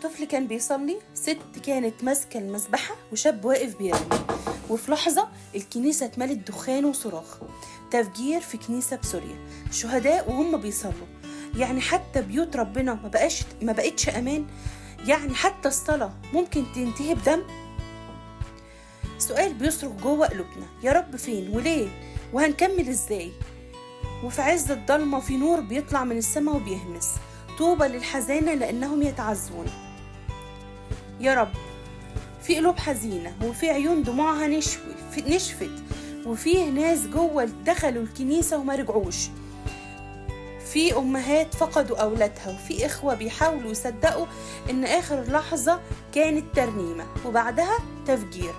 طفل كان بيصلي، ست كانت ماسكة المسبحة، وشاب واقف بيرنم. وفي لحظة الكنيسة اتملت دخان وصراخ. تفجير في كنيسة بسوريا، شهداء وهم بيصلوا. يعني حتى بيوت ربنا ما بقتش أمان. يعني حتى الصلاة ممكن تنتهي بدم. سؤال بيصرخ جوه قلوبنا: يا رب فين وليه وهنكمل ازاي؟ وفي عز الضلمة في نور بيطلع من السماء وبيهمس: طوبى للحزانة لأنهم يتعزون. يا رب، في قلوب حزينة، وفي عيون دموعها نشفت، وفيه ناس جوه دخلوا الكنيسة وما رجعوش، في أمهات فقدوا أولادها، وفي إخوة بيحاولوا يصدقوا إن آخر لحظة كانت ترنيمة وبعدها تفجير.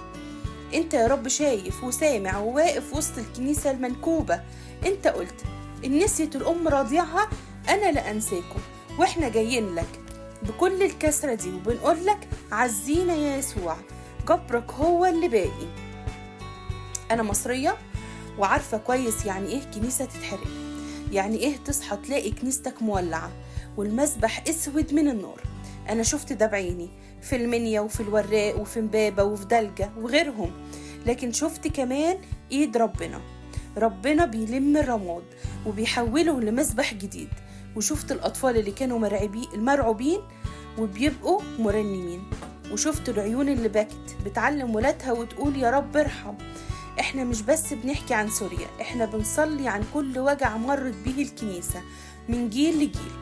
أنت يا رب شايف وسامع وواقف وسط الكنيسة المنكوبة. أنت قلت: إن نسيت الأم رضيعها أنا لا أنساكم. وإحنا جايين لك بكل الكسرة دي وبنقول لك: عزينا يا يسوع، جبرك هو اللي باقي. أنا مصرية وعارفة كويس يعني إيه كنيسة تتحرق، يعني إيه تصحى تلاقي كنيستك مولعة والمسبح أسود من النار. أنا شفت ده بعيني في المنيا وفي الوراق وفي امبابة وفي دلجة وغيرهم. لكن شفت كمان إيد ربنا، ربنا بيلم الرماد وبيحوله لمسبح جديد. وشفت الأطفال اللي كانوا مرعوبين وبيبقوا مرنمين، وشفت العيون اللي بكت بتعلم ولادها وتقول: يا رب ارحم. احنا مش بس بنحكي عن سوريا، احنا بنصلي عن كل وجع مرت به الكنيسة من جيل لجيل.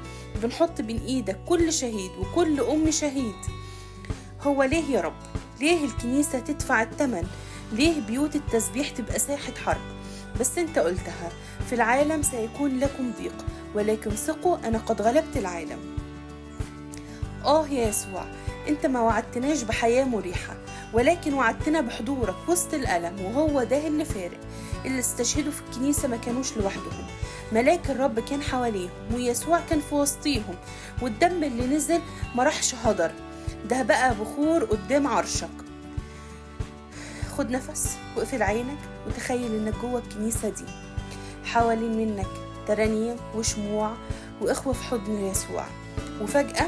بنحط بين ايدك كل شهيد وكل ام شهيد. هو ليه يا رب؟ ليه الكنيسة تدفع الثمن؟ ليه بيوت التسبيح تبقى ساحة حرب؟ بس انت قلتها: في العالم سيكون لكم ضيق، ولكن ثقوا، انا قد غلبت العالم. آه يا يسوع، انت ما وعدتناش بحياة مريحة، ولكن وعدتنا بحضورك وسط الألم، وهو ده اللي فارق. اللي استشهدوا في الكنيسة ما كانوش لوحدهم، ملاك الرب كان حواليهم، ويسوع كان في وسطيهم، والدم اللي نزل ما راحش هدر، ده بقى بخور قدام عرشك. خد نفس واقفل عينك وتخيل انك جوه الكنيسة دي، حوالين منك ترانيم وشموع وإخوة في حضن يسوع، وفجأة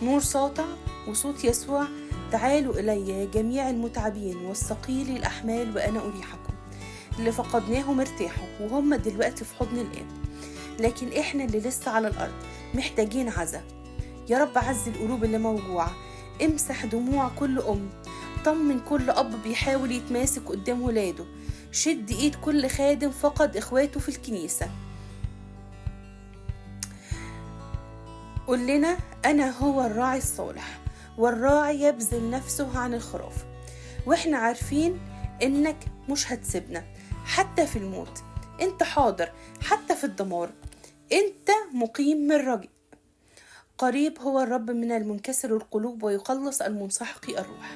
نور ساطع وصوت يسوع: تعالوا إلي يا جميع المتعبين والثقيل الأحمال وأنا أريحكم. اللي فقدناهم ارتاحوا وهم دلوقتي في حضن الآب، لكن إحنا اللي لسه على الأرض محتاجين عزا. يا رب عز القلوب اللي موجوعة، امسح دموع كل أم، طمن كل أب بيحاول يتماسك قدام ولاده، شد إيد كل خادم فقد إخواته في الكنيسة. قل لنا: أنا هو الراعي الصالح، والراعي يبذل نفسه عن الخراف. وإحنا عارفين إنك مش هتسيبنا حتى في الموت، أنت حاضر حتى في الدمار، أنت مقيم من رجاء. قريب هو الرب من المنكسر القلوب ويخلص المنسحق الروح.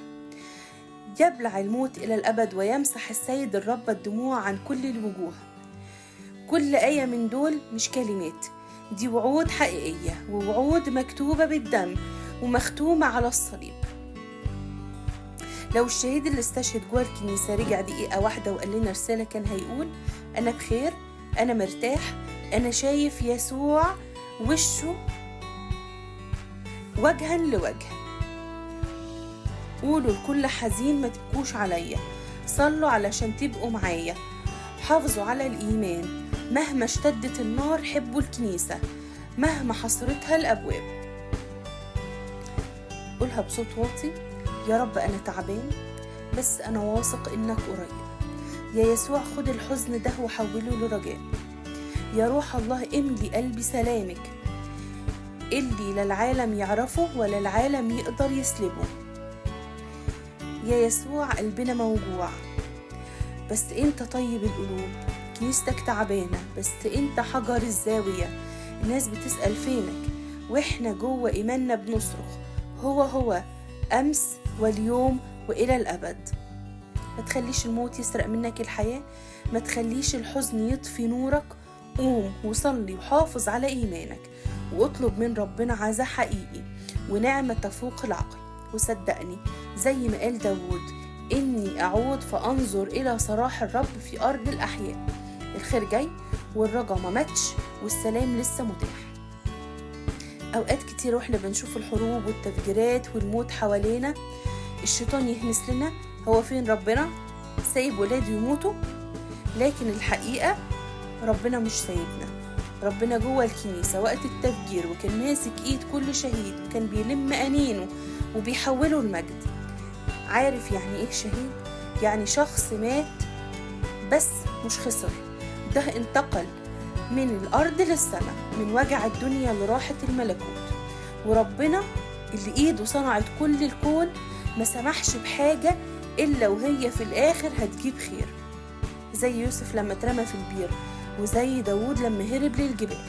يبلع الموت إلى الأبد ويمسح السيد الرب الدموع عن كل الوجوه. كل آية من دول مش كلمات، دي وعود حقيقية ووعود مكتوبة بالدم ومختومة على الصليب. لو الشهيد اللي استشهد جوه الكنيسة رجع دقيقة واحدة وقال لنا رسالة، كان هيقول: أنا بخير، أنا مرتاح، أنا شايف يسوع وشه وجها لوجه. قولوا لكل حزين: ما تبكوش عليا، صلوا علشان تبقوا معايا، حافظوا على الإيمان مهما اشتدت النار، حبوا الكنيسة مهما حصرتها الأبواب. قولها بصوت واطي: يا رب أنا تعبان، بس أنا واثق إنك قريب. يا يسوع خد الحزن ده وحوله لرجاء. يا روح الله املي قلبي سلامك اللي لا العالم يعرفه ولا العالم يقدر يسلبه. يا يسوع قلبنا موجوع، بس انت طيب القلوب. كنيستك تعبانة، بس انت حجر الزاوية. الناس بتسأل فينك، واحنا جوه ايماننا بنصرخ: هو هو أمس واليوم وإلى الأبد. ما تخليش الموت يسرق منك الحياة، ما تخليش الحزن يطفي نورك. قوم وصلي وحافظ على إيمانك، واطلب من ربنا عزاء حقيقي ونعمة تفوق العقل. وصدقني زي ما قال داود: إني أعود فأنظر إلى سراح الرب في أرض الأحياء. الخير جاي، والرجا ما ماتش، والسلام لسه متاح. أوقات كتير وإحنا بنشوف الحروب والتفجيرات والموت حوالينا، الشيطان يهمس لنا هو فين ربنا؟ سايب ولاده يموتوا؟ لكن الحقيقة ربنا مش سايبنا. ربنا جوه الكنيسة وقت التفجير، وكان ماسك ايد كل شهيد، وكان بيلم أنينه وبيحوله المجد. عارف يعني ايه شهيد؟ يعني شخص مات بس مش خسر، ده انتقل من الأرض للسماء، من وجع الدنيا لراحة الملكوت. وربنا اللي ايده صنعت كل الكون ما سمحش بحاجة إلا وهي في الآخر هتجيب خير، زي يوسف لما اترمى في البير، وزي داود لما هرب للجبال،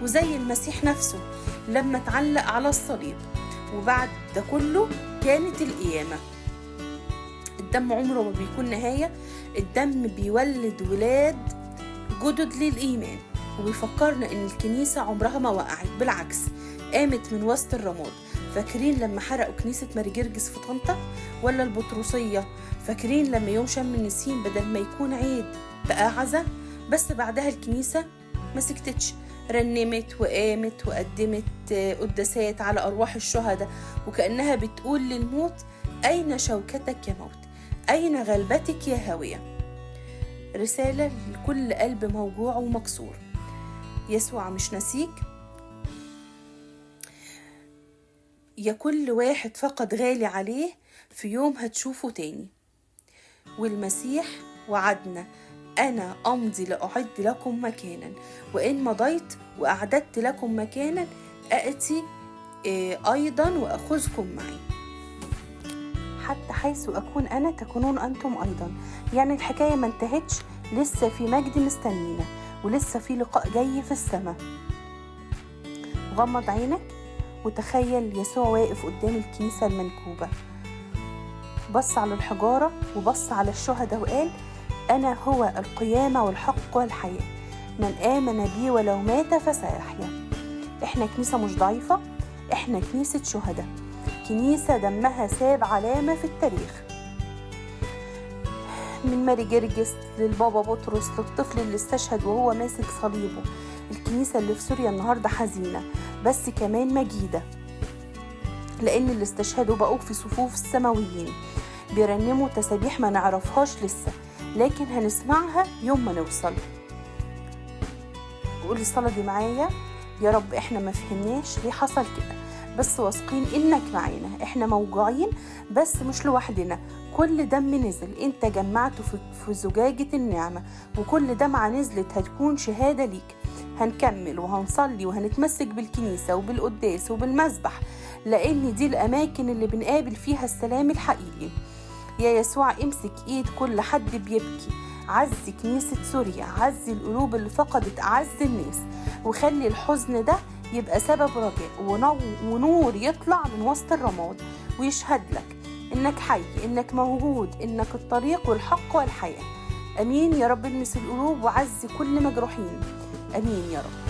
وزي المسيح نفسه لما اتعلق على الصليب. وبعد ده كله كانت القيامة. الدم عمره ما بيكون نهاية، الدم بيولد ولاد جدد للإيمان، وبيفكرنا إن الكنيسة عمرها ما وقعت، بالعكس قامت من وسط الرماد. فاكرين لما حرقوا كنيسة مارجرجس في طنطا ولا البطرسية؟ فاكرين لما يوم شم النسيم بدل ما يكون عيد بقى عزا؟ بس بعدها الكنيسة ما سكتتش، رنمت وقامت وقدمت قداسات على أرواح الشهداء، وكأنها بتقول للموت أين شوكتك يا موت؟ أين غلبتك يا هاوية؟ رسالة لكل قلب موجوع ومكسور، يسوع مش نسيك. يا كل واحد فقد غالي عليه، في يوم هتشوفه تاني. والمسيح وعدنا أنا أمضي لأعد لكم مكانا، وإن مضيت وأعددت لكم مكانا أأتي أيضا وأخذكم معي، حتى حيث أكون أنا تكونون أنتم أيضا. يعني الحكاية ما انتهتش، لسه في مجد مستنينا، ولسه في لقاء جاي في السماء. غمض عينك وتخيل يسوع واقف قدام الكنيسة المنكوبة، بص على الحجارة وبص على الشهداء وقال أنا هو القيامة والحق والحياة، من آمن بي ولو مات فسيحيا. إحنا كنيسة مش ضعيفة، إحنا كنيسة شهداء، كنيسة دمها ساب علامة في التاريخ، من ماري جرجس للبابا بطرس للطفل اللي استشهد وهو ماسك صليبه. الكنيسة اللي في سوريا النهاردة حزينة بس كمان مجيدة، لأن اللي استشهدوا بقوا في صفوف السماويين بيرنموا تسابيح ما نعرفهاش لسه، لكن هنسمعها يوم ما نوصل. قولي الصلاة دي معايا: يا رب احنا ما فهمناش ليه حصل كده، بس واثقين انك معانا. احنا موجوعين بس مش لوحدنا، كل دم نزل انت جمعته في زجاجة النعمة، وكل دمعة نزلت هتكون شهادة ليك. هنكمل وهنصلي وهنتمسك بالكنيسة وبالقداس وبالمذبح، لأن دي الأماكن اللي بنقابل فيها السلام الحقيقي. يا يسوع امسك ايد كل حد بيبكي، عز كنيسة سوريا، عز القلوب اللي فقدت أعز الناس، وخلي الحزن ده يبقى سبب رجاء ونور يطلع من وسط الرماد ويشهد لك إنك حي، إنك موجود، إنك الطريق والحق والحياة. أمين يا رب. المس القلوب وعز كل مجروحين. أمين يا رب.